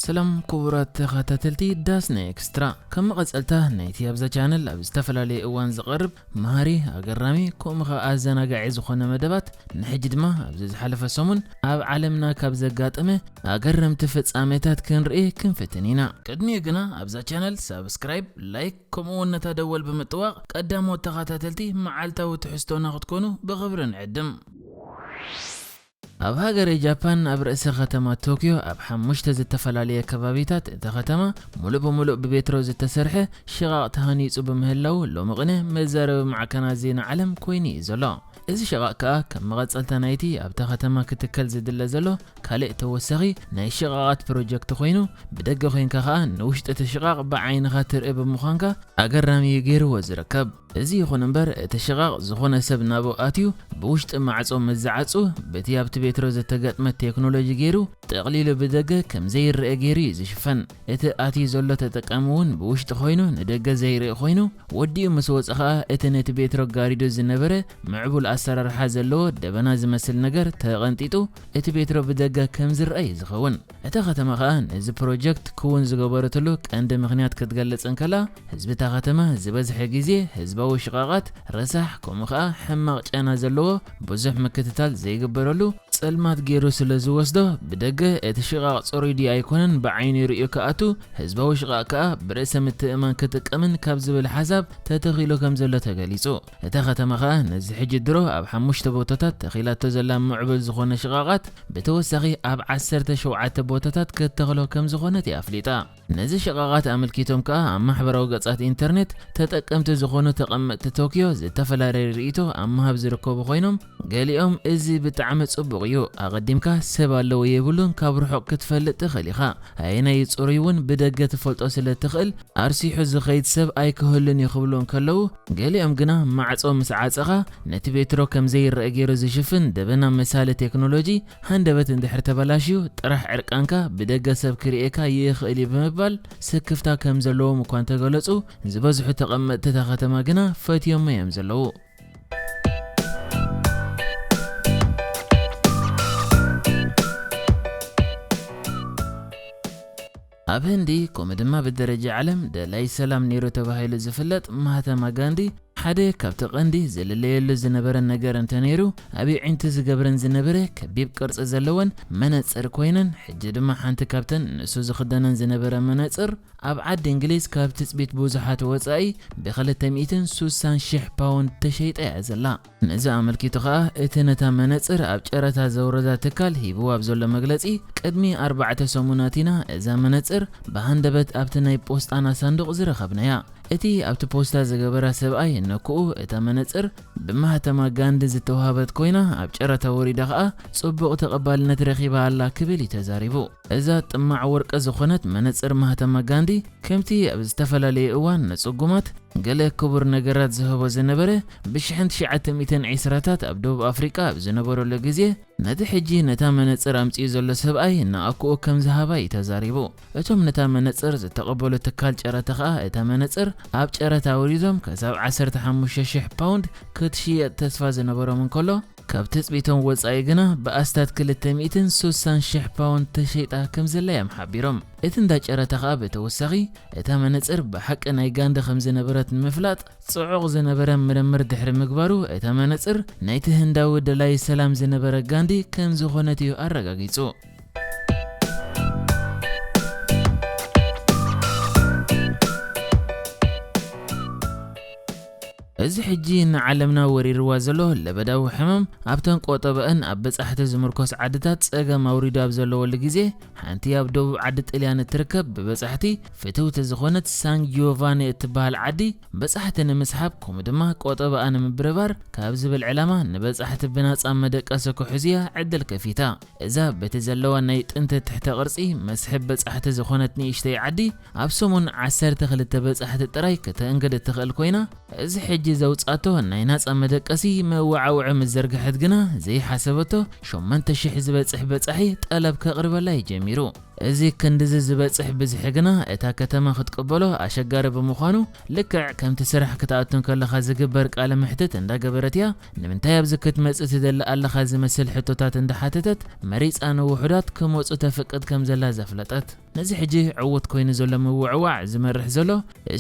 ሰላም ክቡራት ተኸታተልቲ ዳስና ኤክስትራ፣ ከም መቐጸልታ ናይቲ ኣብዛ ቻነል ኣብ ዝተፈላለየ እዋን ዝቐርብ መሃሪ፣ ኣገራሚ፣ ከምኡ ኸኣ ኣዘናጋዒ ዝኾነ መደባት፣ ንሕጂ ድማ ኣብዚ ዝሓለፈ ሰሙን ኣብ ዓለምና ካብ ዘጋጠመ ኣገረምቲ ፍጻሜታት ክንርኢ ክንፍትን ኢና። ቅድሚኡ ግና ኣብዛ ቻነል ሳብስክራይብ፣ ላይክ፣ ከምኡ እውን ነታ ደወል ብምጥዋቕ ቀዳሞት ተኸታተልቲ መዓልታዊ ትሕዝቶና ክትኮኑ ብኽብሪ ንዕድም። ኣብ ሃገረ ጃፓን ኣብ ርእሰ ከተማ ቶክዮ ኣብ ሓሙሽተ ዝተፈላለየ ከባቢታት እታ ከተማ ሙሉእ ብሙሉእ ብቤትሮ ዝተሰርሐ ሽቓቕ ተሃኒጹ ብምህላው ሎሚ ቅነ መዛረቢ ማዕከናት ዜና ዓለም ኮይኑ እዩ ዘሎ። እዚ ሽቓቕ ከኣ ከም መቐጸልታ ናይቲ ኣብታ ከተማ ክትከል ዝድለ ዘሎ ካልእ ተወሳኺ ናይ ሽቓቓት ፕሮጀክት ኮይኑ፣ ብደገ ኮይንካ ከኣ ንውሽጢ እቲ ሽቓቕ ብዓይንኻ ትርኢ ብምዃንካ ኣገራሚ እዩ ገይርዎ ዝርከብ። እዚ ይኹን እምበር፣ እቲ ሽቓቕ ዝኾነ ሰብ ናብኡ ኣትዩ ብውሽጢ ማዕጾ ምስ ዝዓጹ፣ በቲ ኣብቲ ቤትሮ ዝተገጥመ ቴክኖሎጂ ገይሩ ጠቕሊሉ ብደገ ከም ዘይረአ ገይሩ እዩ ዝሽፈን። እቲ ኣትዩ ዘሎ ተጠቃሚ እውን ብውሽጢ ኮይኑ ንደገ ዘይርኢ ኮይኑ፣ ወዲኡ ምስ ወጸ ኸኣ እቲ ነቲ ቤትሮ ጋሪዱ ዝነበረ ምዕቡል ኣሰራርሓ ዘለዎ ደበና ዝመስል ነገር ተቐንጢጡ እቲ ቤትሮ ብደገ ከም ዝረአ እዩ ዝኸውን። እታ ከተማ ኸኣ ነዚ ፕሮጀክት ክውን ዝገበረትሉ ቀንዲ ምኽንያት ክትገልጽ እንከላ፣ ህዝቢ እታ ከተማ ዝበዝሐ ግዜ ህዝባዊ ሽቓቓት ረሳሕ፣ ከምኡ ኸኣ ሕማቕ ጨና ዘለዎ፣ ብዙሕ ምክትታል ዘይግበረሉ፣ ጸልማት ገይሩ ስለ ዝወስዶ፣ ብደገ እቲ ሽቓቕ ጽሩይ ድዩ ኣይኮነን ብዓይኑ ርእዩ ክኣቱ፣ ህዝባዊ ሽቓቕ ከኣ ብርእሰ ምትእምማን ክጥቀምን ካብ ዝብል ሓሳብ ተተኺሉ ከም ዘሎ ተገሊጹ። እታ ከተማ ኸኣ ነዚ ሕጂ ድሮ ኣብ ሓሙሽተ ቦታታት ተኺላቶ ዘላ ምዕቡል ዝኾነ ሽቓቓት ብተወሳኺ ኣብ ዓሰርተ ሸውዓተ ቦታታት ክትተኽሎ ከም ዝኾነት እያ ኣፍሊጣ። ነዚ ሽቓቓት ኣመልኪቶም ከኣ ኣብ ማሕበራዊ ገጻት ኢንተርኔት ተጠቀምቲ ዝኾኑ ተቐመጥቲ ቶክዮ ዝተፈላለየ ርእይቶ ኣብ ምሃብ ዝርከቡ ኮይኖም፣ ገሊኦም እዚ ብጣዕሚ ጽቡቕ እዩ፣ ኣቐዲምካ ሰብ ኣለዎ የብሉን ካብ ርሑቕ ክትፈልጥ ትኽእል ኢኻ፣ ኣየናይ እዩ ጽሩይ እውን ብደገ ትፈልጦ ስለ እትኽእል ኣርሲሑ ዝኸይድ ሰብ ኣይክህሉን እዩ ክብሉ እንከለዉ፣ ገሊኦም ግና ማዕጾ ምስ ዓጸኻ ነቲ ቤትሮ ከም ዘይረአ ገይሩ ዝሽፍን ደበና መሳሊ ቴክኖሎጂ ሃንደበት እንድሕር ተበላሽዩ ጥራሕ ዕርቃንካ ብደገ ሰብ ክርእየካ ይኽእል እዩ ብምባል ስክፍታ ከም ዘለዎም እኳ እንተገለጹ፣ ዝበዝሑ ተቐመጥቲ እታ ከተማ ግና ፈትዮሞ እዮም ዘለዉ። ኣብ ህንዲ፣ ከምኡ ድማ ብደረጃ ዓለም ደላይ ሰላም ነይሩ ተባሂሉ ዝፍለጥ ማህተማ ጋንዲ፣ ሓደ ካብቲ ቀንዲ ዝልለየሉ ዝነበረ ነገር እንተነይሩ፣ ኣብ ኣዒንቱ ዝገብረን ዝነበረ ከቢብ ቅርጺ ዘለወን መነጽር ኮይነን፣ ሕጂ ድማ ሓንቲ ካብተን ንሱ ዝኽደነን ዝነበረ መነጽር፣ ኣብ ዓዲ እንግሊዝ ካብ ትጽቢት ብዙሓት ወጻኢ ብኽልተ ሚእትን ሱሳን ሽሕ ፓውንድ ተሸይጣ እያ ዘላ። ነዚ ኣመልኪቱ ኸኣ፣ እቲ ነታ መነጽር ኣብ ጨረታ ዘውረዳ ትካል ሂብዎ ኣብ ዘሎ መግለጺ፣ ቅድሚ ኣርባዕተ ሰሙናት ኢና እዛ መነጽር ብሃንደበት ኣብቲ ናይ ፖስጣና ሳንዱቕ ዝረኸብናያ። እቲ ኣብቲ ፖስታ ዝገበራ ሰብኣይ ነክኡ፣ እታ መነጽር ብማህተማ ጋንዲ ዝተዋህበት ኮይና፣ ኣብ ጨረታ ወሪዳ ኸኣ ጽቡቕ ተቐባልነት ረኺባ ኣላ ክብል እዩ ተዛሪቡ። እዛ ጥማዕ ወርቂ ዝኾነት መነጽር ማህተማ ጋንዲ፣ ከምቲ ኣብ ዝተፈላለየ እዋን ንጽጉማት ገለ ክቡር ነገራት ዝህቦ ዝነበረ፣ ብሽሕን ትሽዓተ ሚእትን ዕስራታት ኣብ ደቡብ ኣፍሪቃ ኣብ ዝነበረሉ ግዜ፣ ነቲ ሕጂ ነታ መነጽር ኣምጺኡ ዘሎ ሰብኣይ ንኣኩኡ ከም ዝሃባ እዩ ተዛሪቡ። እቶም ነታ መነጽር ዝተቐበሉ ትካል ጨረታ ኸኣ፣ እታ መነጽር ኣብ ጨረታ ኣውሪዶም ክሳብ ዓሰርተ ሓሙሽተ ሽሕ ፓውንድ ክትሽየጥ ተስፋ ዝነበሮም እንከሎ፣ ካብ ትጽቢቶም ወጻኢ ግና ብኣስታት ክልተ ሚእትን ሱሳን ሽሕ ፓውንድ ተሸይጣ ከም ዘላ እዮም ሓቢሮም። እቲ እንዳ ጨረታ ኸኣ ብተወሳኺ፣ እታ መነጽር ብሓቂ ናይ ጋንዲ ከም ዝነበረት ንምፍላጥ ጽዑቕ ዝነበረ ምርምር ድሕሪ ምግባሩ፣ እታ መነጽር ናይቲ ህንዳዊ ደላይ ሰላም ዝነበረ ጋንዲ ከም ዝኾነት እዩ ኣረጋጊጹ። እዚ ሕጂ ንዓለምና ወሪርዋ ዘሎ ለበዳዊ ሕማም ኣብተን ቆጠበአን ኣብ በጻሕቲ ዝምርኮስ ዓድታት ጸገም ኣውሪዱ ኣብ ዘለወሉ ግዜ፣ ሓንቲ ኣብ ደቡብ ዓዲ ጥልያን እትርከብ ብበጻሕቲ ፍትውቲ ዝኾነት ሳን ጂዮቫኒ እትበሃል ዓዲ፣ በጻሕቲ ንምስሓብ ከምኡ ድማ ቆጠበኣ ንምብርባር ካብ ዝብል ዕላማ ንበጻሕቲ ብናጻ መደቀሲ ክሕዙያ ዕድል ከፊታ። እዛ በቲ ዘለዋ ናይ ጥንቲ ትሕተ ቅርጺ መስሕብ በጻሕቲ ዝኾነት ንእሽተይ ዓዲ፣ ኣብ ሰሙን ዓሰርተ ክልተ በጻሕቲ ጥራይ ከተእንግድ እትኽእል ኮይና፣ እዚ ሕጂ ዘውጻቶ ናይ ናጻ መደቀሲ መወዓውዒ ምስ ዘርግሐት ግና ዘይሓሰበቶ ሸሞንተ ሽሕ ዝበጽሕ በጻሒ ጠለብ ከቕርበላ እዩ ጀሚሩ። እዚ ክንድዚ ዝበጽሕ ብዝሒ ግና እታ ከተማ ክትቅበሎ ኣሸጋሪ ብምዃኑ፣ ልክዕ ከምቲ ስራሕ ክትኣቱ እንከለኻ ዝግበር ቃለ መሕትት እንዳገበረት እያ። ንምንታይ ኣብዚ ክትመጽእ ትደሊ ኣለኻ ዝመስል ሕቶታት እንዳሓተተት፣ መሪጻ ንውሑዳት ክመጹ ተፍቅድ ከም ዘላ ዘፍለጠት። ነዚ ሕጂ ዕዉት ኮይኑ ዘሎ ምውዕዋዕ ዝመርሕ ዘሎ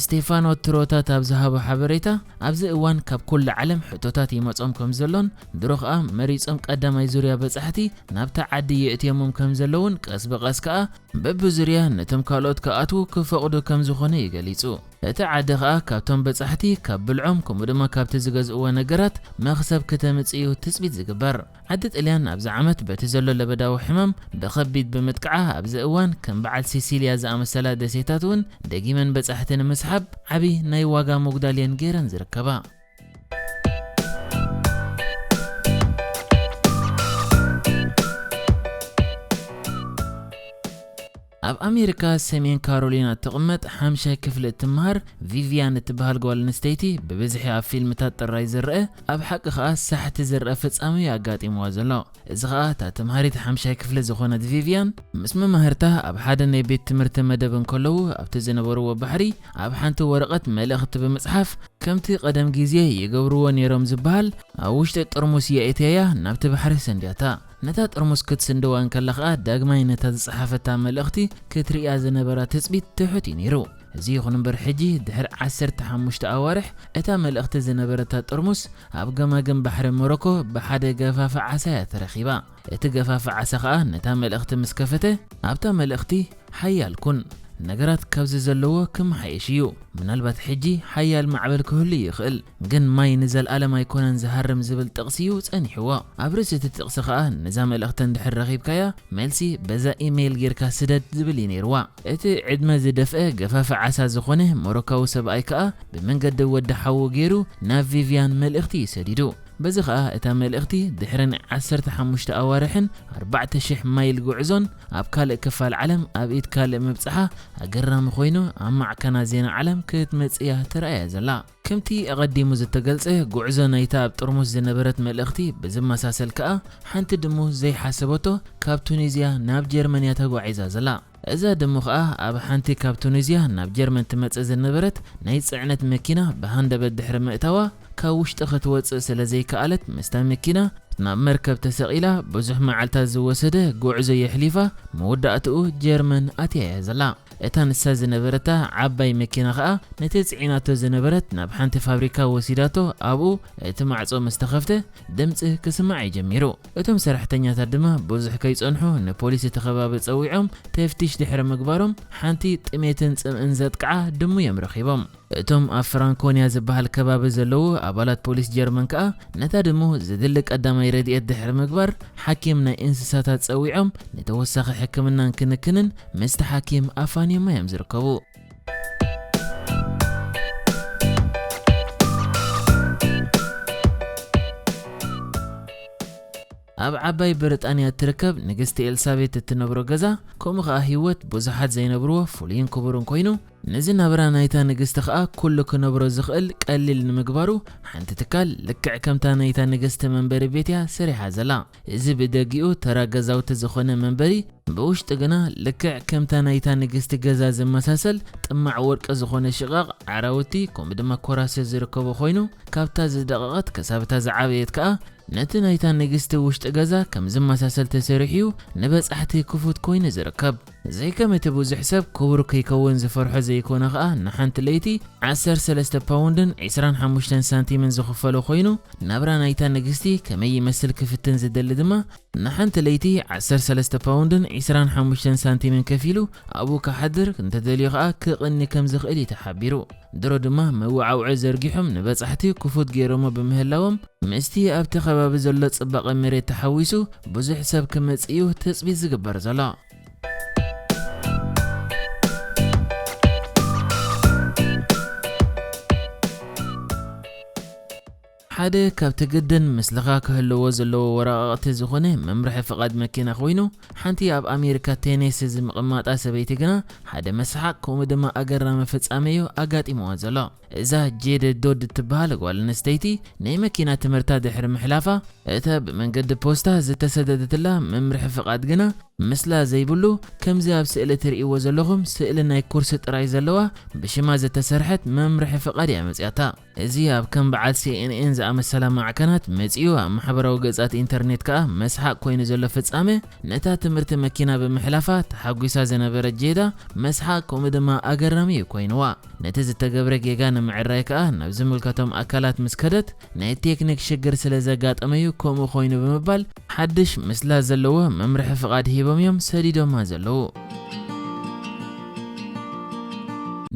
ስቴፋኖ ትሮታት ኣብ ዝሃቦ ሓበሬታ፣ ኣብዚ እዋን ካብ ኩሉ ዓለም ሕቶታት ይመጾም ከም ዘሎን ድሮ ኸኣ መሪጾም ቀዳማይ ዙርያ በጻሕቲ ናብታ ዓዲ የእትዮሞም ከም ዘለውን ቀስ ብቐስ ከኣ በብዙርያ ነቶም ካልኦት ክኣትዉ ክፈቕዱ ከም ዝኾነ እዩ ገሊጹ። እቲ ዓዲ ኸኣ ካብቶም በጻሕቲ ካብ ብልዖም ከምኡ ድማ ካብቲ ዝገዝእዎ ነገራት መኽሰብ ክተምጽእ እዩ ትጽቢት ዝግበር። ዓዲ ጥልያን ኣብዚ ዓመት በቲ ዘሎ ለበዳዊ ሕማም ብኸቢድ ብምጥቃዓ ኣብዚ እዋን ከም በዓል ሲሲልያ ዝኣመሰላ ደሴታት እውን ደጊመን በጻሕቲ ንምስሓብ ዓቢ ናይ ዋጋ ምጉዳል እየን ገይረን ዝርከባ። ኣብ ኣሜሪካ ሰሜን ካሮሊና እትቕመጥ ሓምሻይ ክፍሊ እትመሃር ቪቪያን እትበሃል ጓል ኣንስተይቲ ብብዝሒ ኣብ ፊልምታት ጥራይ ዝረአ ኣብ ሓቂ ከኣ ሳሕቲ ዝረአ ፍጻሜ እዩ ኣጋጢምዋ ዘሎ። እዚ ከኣ እታ ተምሃሪት ሓምሻይ ክፍሊ ዝኾነት ቪቪያን ምስ መማህርታ ኣብ ሓደ ናይ ቤት ትምህርቲ መደብ እንከለዉ ኣብቲ ዝነበርዎ ባሕሪ ኣብ ሓንቲ ወረቐት መልእኽቲ ብምጽሓፍ ከምቲ ቀደም ግዜ ይገብርዎ ነይሮም ዝበሃል ኣብ ውሽጢ ጥርሙስ የእትያያ ናብቲ ባሕሪ ሰንድያታ። ነታ ጥርሙስ ክትስንድዋ እንከላ ከኣ ዳግማይ ነታ ዝጸሓፈታ መልእኽቲ ክትርእያ ዝነበራ ትጽቢት ትሑት እዩ ነይሩ። እዚ ይኹን እምበር ሕጂ ድሕሪ ዓሰርተ ሓሙሽተ ኣዋርሕ እታ መልእኽቲ ዝነበረታ ጥርሙስ ኣብ ገማግም ባሕሪ ሞሮኮ ብሓደ ገፋፊ ዓሳ እያ ተረኺባ። እቲ ገፋፊ ዓሳ ከኣ ነታ መልእኽቲ ምስ ከፈተ ኣብታ መልእኽቲ ሓያል ኩን፣ ነገራት ካብዚ ዘለዎ ክመሓየሽ እዩ። ምናልባት ሕጂ ሓያል ማዕበል ክህሉ ይኽእል፣ ግን ማይ ንዘለኣለም ኣይኮነን ዝሃርም ዝብል ጥቕሲ እዩ ጸኒሕዎ። ኣብ ርእሲ እቲ ጥቕሲ ከኣ ነዛ መልእኽቲ እንድሕር ረኺብካያ መልሲ በዛ ኢሜይል ጌርካ ስደድ ዝብል እዩ ነይርዋ። እቲ ዕድመ ዝደፍአ ገፋፊ ዓሳ ዝኾነ ሞሮካዊ ሰብኣይ ከኣ ብመንገዲ ወዲ ሓዉ ገይሩ ናብ ቪቪያን መልእኽቲ እዩ ሰዲዱ። በዚ ኸኣ እታ መልእኽቲ ድሕሪ ናይ ዓሰርተ ሓሙሽተ ኣዋርሕን ኣርባዕተ ሽሕ ማይል ጉዕዞን ኣብ ካልእ ክፋል ዓለም ኣብ ኢድ ካልእ ምብጽሓ ኣገራሚ ኮይኑ ኣብ ማዕከናት ዜና ዓለም ክትመጽእ እያ ተራእያ ዘላ። ከምቲ ኣቐዲሙ ዝተገልጸ ጉዕዞ ናይታ ኣብ ጥርሙስ ዝነበረት መልእኽቲ ብዝመሳሰል ከኣ ሓንቲ ድሙ ዘይሓሰበቶ ካብ ቱኒዝያ ናብ ጀርመን እያ ተጓዒዛ ዘላ። እዛ ድሙ ኸኣ ኣብ ሓንቲ ካብ ቱኒዝያ ናብ ጀርመን ትመጽእ ዝነበረት ናይ ጽዕነት መኪና ብሃንደበት ድሕሪ ምእታዋ ካብ ውሽጢ ክትወጽእ ስለ ዘይከኣለት ምስታ መኪና ናብ መርከብ ተሰቒላ ብዙሕ መዓልታት ዝወሰደ ጉዕዞ የሕሊፋ መወዳእትኡ ጀርመን ኣትያ እያ ዘላ። እታ ንሳ ዝነበረታ ዓባይ መኪና ኸኣ ነቲ ጽዒናቶ ዝነበረት ናብ ሓንቲ ፋብሪካ ወሲዳቶ ኣብኡ እቲ ማዕጾ ምስ ተኸፍተ ድምጺ ክስማዕ እዩ ጀሚሩ። እቶም ሰራሕተኛታት ድማ ብዙሕ ከይጸንሑ ንፖሊስ እቲ ከባቢ ጸዊዖም ተፍቲሽ ድሕሪ ምግባሮም ሓንቲ ጥሜትን ጽምእን ዘጥቅዓ ድሙ እዮም ረኺቦም። እቶም ኣብ ፍራንኮንያ ዝበሃል ከባቢ ዘለዉ ኣባላት ፖሊስ ጀርመን ከኣ ነታ ድሙ ዝድሊ ቀዳማይ ረድኤት ድሕሪ ምግባር ሓኪም ናይ እንስሳታት ጸዊዖም ንተወሳኺ ሕክምናን ክንክንን ምስቲ ሓኪም ኣፋንዮማ እዮም ዝርከቡ። ኣብ ዓባይ ብሪጣንያ እትርከብ ንግስቲ ኤልሳቤት እትነብሮ ገዛ ከምኡ ኸኣ ህይወት ብዙሓት ዘይነብርዎ ፍሉይን ክቡርን ኮይኑ፣ ነዚ ናብራ ናይታ ንግስቲ ኸኣ ኩሉ ክነብሮ ዝኽእል ቀሊል ንምግባሩ ሓንቲ ትካል ልክዕ ከምታ ናይታ ንግስቲ መንበሪ ቤት እያ ሰሪሓ ዘላ። እዚ ብደጊኡ ተራ ገዛውቲ ዝኾነ መንበሪ ብውሽጢ ግና ልክዕ ከምታ ናይታ ንግስቲ ገዛ ዝመሳሰል ጥማዕ ወርቂ ዝኾነ ሽቓቕ ዓራውቲ ከምኡ ድማ ኮራሰ ዝርከቦ ኮይኑ ካብታ ዝደቐቐት ክሳብ እታ ዝዓበየት ከኣ ነቲ ናይታ ንግስቲ ውሽጢ ገዛ ከም ዝመሳሰል ተሰሪሑ እዩ ንበጻሕቲ ክፉት ኮይኑ ዝርከብ። ዘይከም እቲ ብዙሕ ሰብ ክቡር ከይከውን ዝፈርሖ ዘይኮነ ኸኣ ንሓንቲ ለይቲ ዓሰርተ ሰለስተ ፓውንድን ዕስራን ሓሙሽተን ሳንቲምን ዝኽፈሎ ኮይኑ ናብራ ናይታ ንግስቲ ከመይ ይመስል ክፍትን ዝደሊ ድማ ንሓንቲ ለይቲ ዓሰርተ ሰለስተ ፓውንድን ዕስራን ሓሙሽተን ሳንቲምን ከፊሉ ኣብኡ ክሓድር እንተደልዩ ኸኣ ክቕኒ ከም ዝኽእል እዩ ተሓቢሩ። ድሮ ድማ መወዓውዒ ዘርጊሖም ንበጻሕቲ ክፉት ገይሮሞ ብምህላዎም ምስቲ ኣብቲ ከባቢ ዘሎ ጽባቐ መሬት ተሓዊሱ ብዙሕ ሰብ ክመጽእ እዩ ትጽቢት ዝግበር ዘሎ። ሓደ ካብቲ ግድን ምስልኻ ክህልዎ ዘለዎ ወረቓቕቲ ዝኾነ መምርሒ ፍቓድ መኪና ኮይኑ ሓንቲ ኣብ ኣሜሪካ ቴኔሲ ዝምቕማጣ ሰበይቲ ግና ሓደ መስሓቕ ከምኡ ድማ ኣገራሚ ፍጻሜ እዩ ኣጋጢምዋ ዘሎ። እዛ ጄደ ዶድ እትበሃል ጓል ኣንስተይቲ ናይ መኪና ትምህርታ ድሕሪ ምሕላፋ፣ እታ ብመንገዲ ፖስታ ዝተሰደደትላ መምርሒ ፍቓድ ግና ምስላ ዘይብሉ፣ ከምዚ ኣብ ስእሊ ትርእይዎ ዘለኹም ስእሊ ናይ ኩርሲ ጥራይ ዘለዋ ብሽማ ዝተሰርሐት መምርሒ ፍቓድ እያ መጺኣታ። እዚ ኣብ ከም በዓል ሲ ኤን ኤን ዝኣመሰላ ማዕከናት መጺኡ ኣብ ማሕበራዊ ገጻት ኢንተርኔት ከኣ መስሓቕ ኮይኑ ዘሎ ፍጻመ፣ ነታ ትምህርቲ መኪና ብምሕላፋ ተሓጒሳ ዝነበረት ጄዳ መስሓቕ ከምኡ ድማ ኣገራሚ እዩ ኮይንዋ። ነቲ ዝተገብረ ጌጋ ንምዕራይ ከኣ ናብ ዝምልከቶም ኣካላት ምስ ከደት፣ ናይ ቴክኒክ ሽግር ስለ ዘጋጠመዩ ከምኡ ኮይኑ ብምባል ሓድሽ ምስላ ዘለዎ መምርሒ ፍቓድ ሂቦም እዮም ሰዲዶማ ዘለዉ።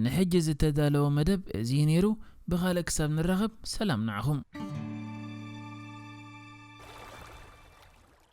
ንሕጂ ዝተዳለወ መደብ እዚ እዩ ነይሩ። ብኻልእ ክሳብ ንራኸብ ሰላም ንዓኹም።